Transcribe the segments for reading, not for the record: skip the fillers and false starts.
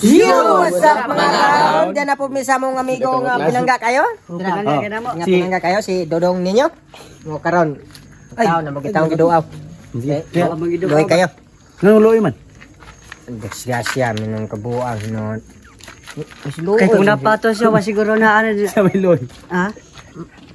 Yo, what's up, mga kaon? Diyan na po mi sa mong amigo nga pinangga kayo. Nga pinangga kayo si Dodong ninyo. Mo karon. Tao na magitawong giduaw. Luoy kayo. Nganong luoy man? Ang Disgrasya minong kabuang no. Mas luoy. Kay kung napato siya, wa siguro na ano. Sa may luoy. Ha?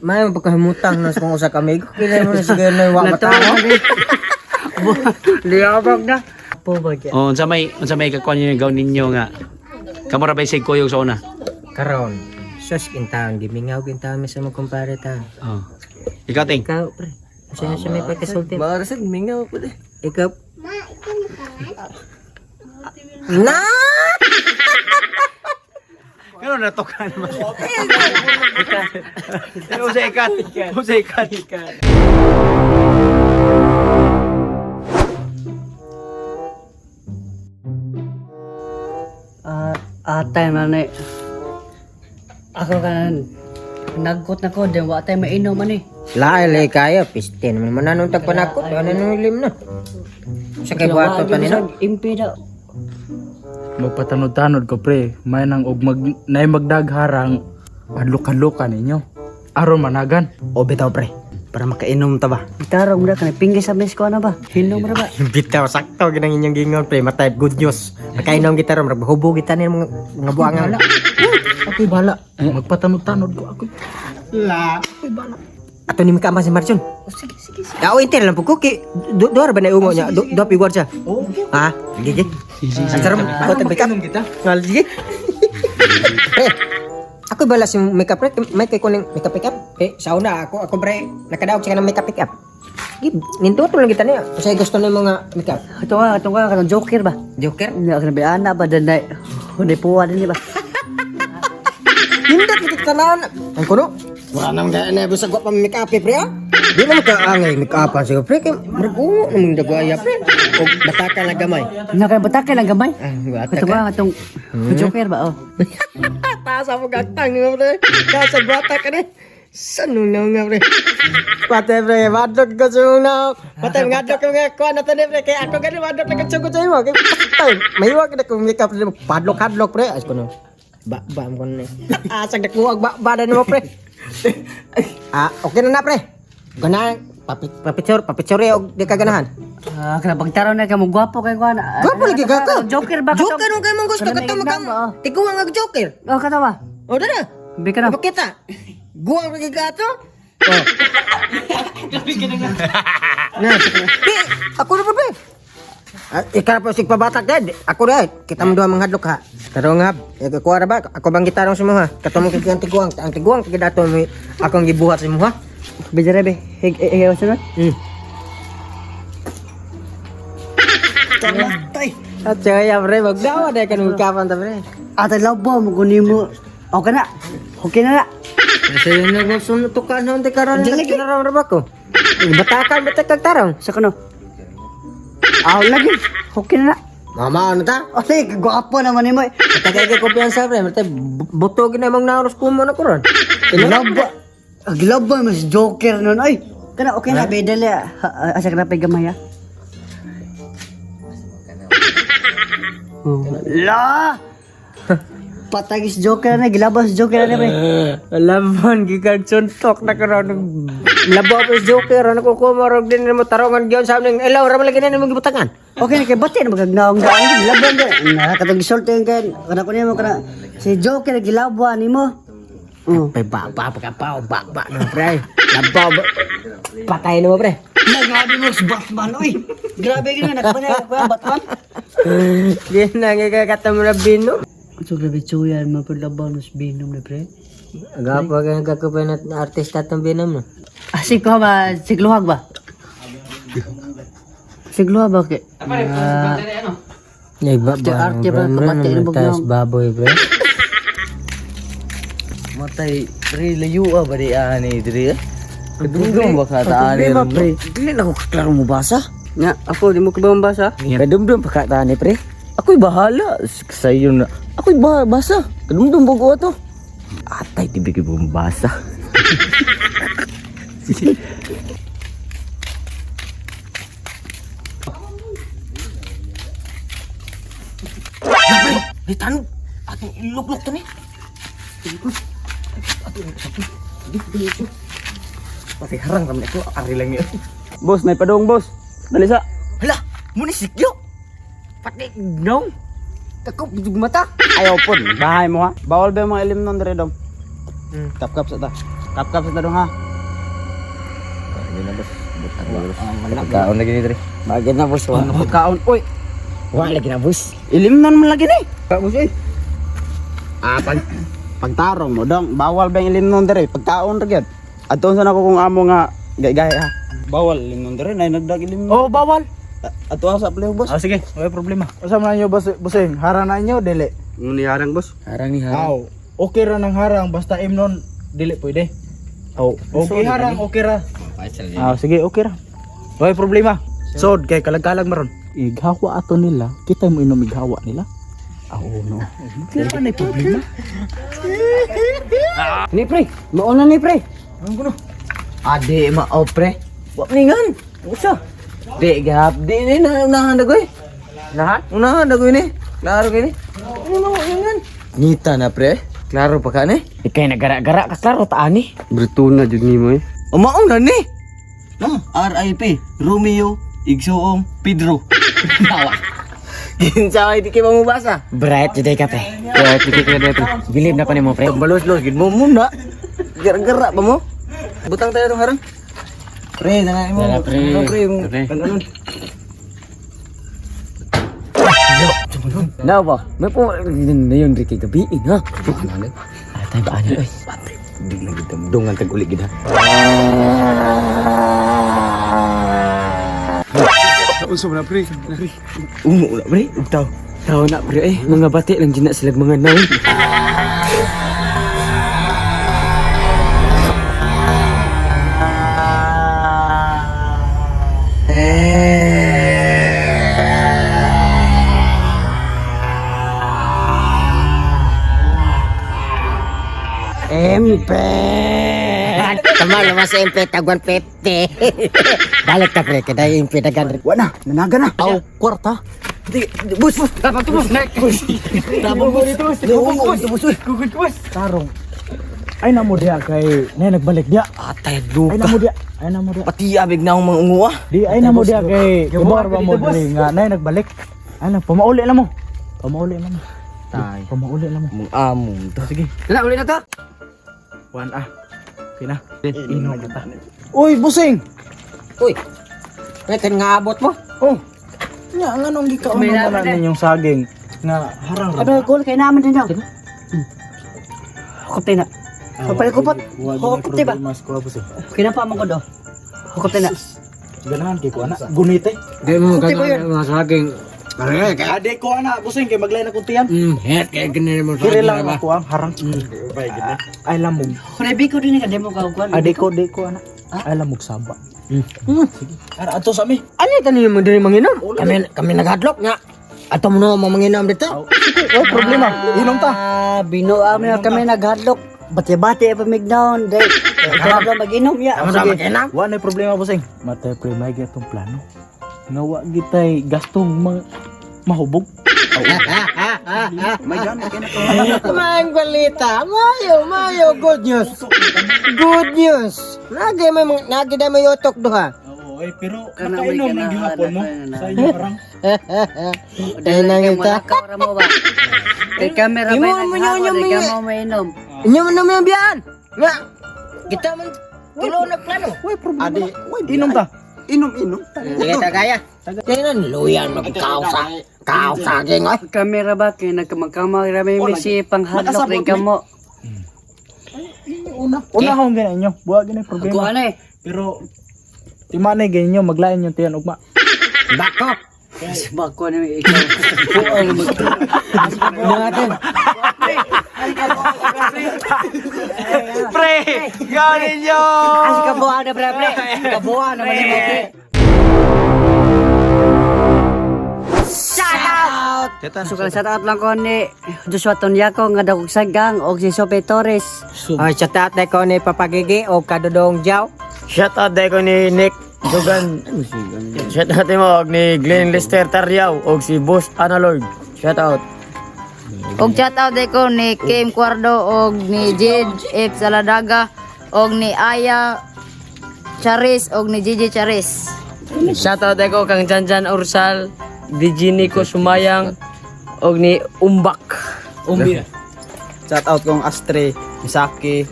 May pagkahimutang na sa kung usa ka amigo. Kila mo na siguro na wa Natuwa matao. na din. Liyabag na. Po ba dyan? Oh, unsa may kakuan ninyo gaw ninyo nga. Kamo ra bay sig kuyog sa una? Karon. Sus kintaon gimingaw kintaon mi sa mga kumpare ta. Oh. Ikaw, Ting. Ikaw, pre. Usa na siya may pagkasulti. Mga mingaw po eh. Ikaw. Na! Pero natoka naman. Usa ikat. Usa ikat. Ah, atay man eh. Ako kanan. Nagkot na ko, then wa tay mainom man eh. Laay kayo, piste naman man anong tagpanakot, ano nung ilim na. Sa kay buhato pa nino. Impi daw. Magpatanod-tanod ko, pre, may nang og mag nay magdagharang hadlok-hadlokan ninyo. Aron managan. O bitaw, pre, para makainom ta ba. Gitarong na kanang pinggay sa mes ko ano ba? Hinom ra ba? Bitaw sakto ginang inyong gingon, pre, matay good news. Makainom kita ron, hubo kita ni mga buangan. Ako'y bala. Magpatanod-tanod ko ako. Ato ni mika si Marjon. Oh, sige, sige, sige. Dao inter lang po ko kay do do ra ba na ungo niya? Do do piguar siya. Ha? Sige. Ang sarap ko tag makeup kita. Ngal sige. Pre, ako bala si makeup, pre, may kay kuning makeup makeup. Eh, sa una ako ako pre nakadaog siya ng makeup makeup. Sige, nindot lang kita niya. Kasi gusto na yung mga makeup. Ito ka, kanang joker ba? Joker. Hindi ako nabi ana ba dan na. Hunay puwa din ba? Nindot kita tanan. Ang kuno. Wala nang gaya na bisag wa pa makeup eh, pre ah. Di naman ka angay makeup siguro, pre, kay murag ungo namang dagwaya, pre. Og bataka na gamay. Nga kay batake lang gamay. Ah, bataka. Ito ka, itong joker ba? Oh. Taas ako gagtang nga, pre. Taas sa bata ka na. Saan nung na nga, pre? Pate, pre, madlok ko sa mong naok. Pate, ngadlok ko nga kuha na tani, pre. Kaya ako gani madlok na katsugo sa imo. Kaya patay. Mahiwag na kung makeup na padlok-hadlok, pre. As ko no. Ba, ba, mo ko na. Asag na kuwag, ba, ba na mo, pre. Ah, okay na na, pre. Ganahan. Papicture, papicture, og di ka ganahan. Ah, kana pagtaraw na ka mo gwapo kay kuan. Gwapo lagi ka ka. Joker ba ka? Joker nung kayo mong gusto. Kana may Katong ignam, makang oh. tiguang ang joker. Oh, katawa. O, dara. Bi ka na. Pakita. Guwang lagi ka ato. Oh. Na, Bi, ako na po, be. Ah, ikaw pa sig pabatak dad. Ako na. Kita mo duha mga hadlok ha. Tarong hab. Ikaw ra ba? Ako bang gitarong sa mo ha? Katong kay ang tiguang, ang tiguang kay dato mo akong gibuhat sa mo ha. Bijare be. Hig hig sunod. At siya, pre, magdawa na ka nung kapan ta, pre. Ate labo mo kunin mo. Okay na. Okay na na. Kasi yun na gusto tukan noon di karon na kinarong ra ba ko. Batakan batakag tarong. Sa kuno. Aw lagi. Okay na na. Mama, ano ta? Oh, sige, gwapo naman nimo. eh. Tagay kay kumpiyansa, pre. Marte buto gina mong naros kumo na kuron. Labo. Glabo mas joker nun. Ay, kana okay na be dali. Asa ka na pay gamay ha? Oh. La! Patagis joker na, gilabas joker na pre. Laban gikag suntok na karon. Labo pa joker ano ko kumorog din mo tarongan gyud sa aming ilaw ra man lagi na nimong gibutangan. Okay na kay bati na magagnaong daan gilaban din. Na katong gisulti kay kana ko nimo kana si joker gilabuan nimo. Oh. Pre ba ba pa pa ba ba na, pre. Labo ba- patay na mo, pre. Na grabe mo si Batman oy. Grabe gid na nakabana ko Batman. Di na nga katamo na bino. So grabe chuyan mo pud laban mas binom na pre. Gapo ka gakupay na artista tong binom no. Ah, si ko ba sigluhag ba? Sigluhag ba kay? Ah, Ay, ba ba, arte ba, kapatid na tas bagnong. baboy, pre. Matay, pre, layo ah, ba di ani diri ah? Kadumdum ba ka ta ani? Problema, pre. Dili na ko klaro mo basa. Nga, ako di mo ka ba mabasa? Kadumdum pa ka ta ani, pre. Ako'y bahala sa iyo na. Ako'y basa. Kadumdum ba ko ato? Atay, di ba mo basa? May tanong. Atong iluklok to ni. Ato sa. Pati harang kami ako, ari lang niya. Boss, may padong boss. Dali sa. Hala, munisipyo. Pati nong. Tako mata. Ayaw po, bahay mo ha. Bawal ba yung mga ilim nun dere dong? Kapkap sa ta. Kapkap sa ta dong ha. Hindi na boss. Pagkaon lagi ni dre. Bagay na boss. Ano pagkaon? Uy, Wa lagi na boss. ilim nun man lagi ni. Boss eh. Ah, pagtarong mo dong, bawal ba yung ilim nun dere? Pagkaon ra gyud. Adtoon sa nako kung amo nga gay-gay ha. Bawal ilim nun dere, nay nagdag ilim nun. Oh, bawal. Ato sa play boss. Ah, sige, wala problema. Unsa man inyo boss, busing? Harang na inyo dili. Nguni harang boss. Harang ni harang. Aw, okay ra nang harang basta imnon dili pwede. Aw, okay harang, okay ra. Ah, sige, okay ra. Wala problema. Sod kay kalag-kalag maron. Ighawa ato nila, kita mo inom ighawa nila. Aw, no. Wala na problema. Ni pre, mauna ni pre. Ade mao pre. Wa ningan. Usa. Di gap di ni na unahan dagoy. Unahan? Unahan dagoy ni. Klaro kini. Ano mo ningan? Ngita na pre. Klaro pa ka ni. Ikay nagara-gara ka klaro ta ani. Brutuna jud nimo eh. Umaon na ni. No, RIP Romeo Igsoong Pedro. Tawa. Kinsa ay di kay mamubasa. Bright today ka pre. Kaya tikit ka dito. Bilib na pa nimo pre. Balos-los gid mo muna. Gara-gara ba mo? Butang tayo tong harang. Pre, dala mo. Dala, pre. Pre, Pre. Pangganon. Na ba? May po na yun Ricky gabi ha. Atay ba ani oy. Di lang gid dungan tag uli gid ha. Unsa man pre? Umo na pre, ugtaw. Tao na pre eh, mga bati lang dyan na sila mga naon. MP. Tama naman sa MP tag 150. Balik ta pre, kay MP dagan. Wa na, nanaga na. Aw, kwarta. Di, bus, bus. Dapat to bus. Dapat bus. Bus. Bus. Tarong. Ay namo diha kay nay nagbalik diha. Atay Ay luka. namo diha. Ay namo diha. Pati abig na akong mga unguwa. Di ay namo diha kay kibar ba mo diri nga nay nagbalik. Ay na pamauli na mo. Pamauli na mo. Tay. Pamauli na mo. Mong among to. Sige. Wala uli na ta. Wan ah. Okay na. Inom na ta. Uy, busing. Uy. Pre kan nga abot mo. Oh. Nga nganong gikaon man na ninyong saging nga harang ra. Ano kul kay naman din daw. Hukop na. Hukop kupot. Hukop ba? Mas ko busing. Kinapa mo ko do. Hukop na. Ganahan kay ko ana. Gunite. Di mo ganahan mga saging. Ade ko ana busing kay maglay na kuntian. Het kay ganun mo Kiri lang ako ang harang. Ay lamog. Kurebi ko din ka demo ka kuan. Ade ko de ko ana. Ay lamog saba. Sige. Ara ato sa mi. Ano tanin mo diri manginom? Kami kami naghadlok nga. Ato mo no manginom dito. Oh, problema. Inom ta. Ah, binuang na kami naghadlok. Bati-bati pa mignaon dai. Kaya ba mag-inom ya. Kamo sa manginom. Wa na problema busing. Matay pre may gatong plano. Nga wa gitay gastong mahubog. May gani kay na Maayong balita. Mayo, mayo good news. Good news. Nagi may nagi na may utok duha. Oo, eh, pero Kana may nakainom lang kana, gihapon mo kana, sa inyo harang. Tayo na kita. Malakaw ra mo ba? Kay camera Imo ba mo nyo, nyo, naghawa, nyo. di ka mo mainom. Inyo man naman yung biyaan. Nga. Kita man tulo na plano. Way problema. Ade, inom ta. Inom inom. Sige ta kaya. Kaya na luyan magkausa. Kausa ging oy. Camera ba kay nagkamagkamag ra may si panghadlok rin kamo. Una. Unahon gina inyo. Buwa gina problema. Ako ano eh. Pero timanay ganyo maglain yung tiyan ugma. Bako. Bako na ikaw. Buang mag. Natin. Pre, gawin ninyo. As kabuan na pre pre. Kabuan na man pre. Shout So shout out lang ko ni Joshua Tonyako nga dagog sagang og si Sophie Torres. Oh, shout out ko ni Papagigi o Kadudong Jaw. Shout out dahil ko ni Nick Dugan. Shout out mo og ni Glenn Lester Taryaw og si Boss Analog. Shout out. Og shout out ko ni Kim Cuardo og ni Jade F Saladaga og ni Aya Charis og ni Gigi Charis. Shout out ko kang Janjan Ursal, DJ Nico Sumayang og ni Umbak. Umbi. Shout out kong Astre, Misaki,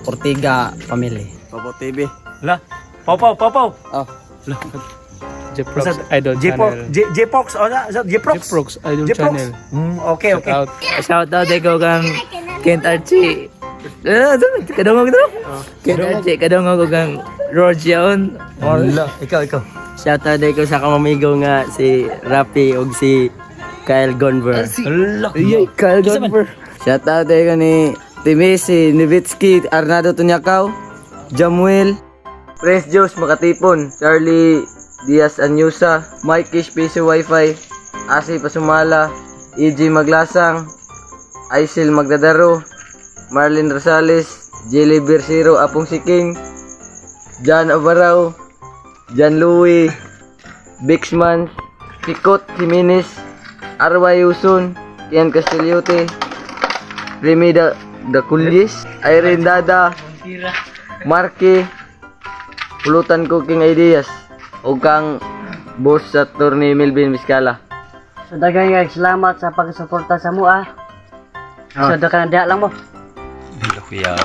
Ortiga family. Popo TV. La. Pau pau pau pau. Oh. Jeprox Idol Channel. J-Pox. Oh, na, J-Prox. Jeprox Idol J-Prox. Channel. Okay, okay. Out. Shout out ko kang Kent Archie. Ah, kadungog to. Kent Archie, kadungog ko kang Roger. Wala. Ikaw, ikaw. Shout out ko sa kamamigo nga si Rapi og si Kyle Gonver. Iya, Kyle Gonver. Shout out ko ni Timisi, Nivitsky, Arnado Tunyakaw, Jamuel, Prince Joes Makatipon, Charlie Diaz Anyusa, Mike Kish Piso Wi-Fi, Asi Pasumala, EJ Maglasang, Aisil Magdadaro, Marlin Rosales, Jelly Bersiro Apong Siking, John Obarao, John Louie, Bixman, Sikot Jimenez, Arway Uson, Kian Castillote, Remy Daculis, Irene Dada, Marky, Pulutan Cooking Ideas, o kang boss sa Torni Melvin Miscala. So daghang guys, salamat sa pagsuporta sa mua. So daghang diha lang mo. Kuya.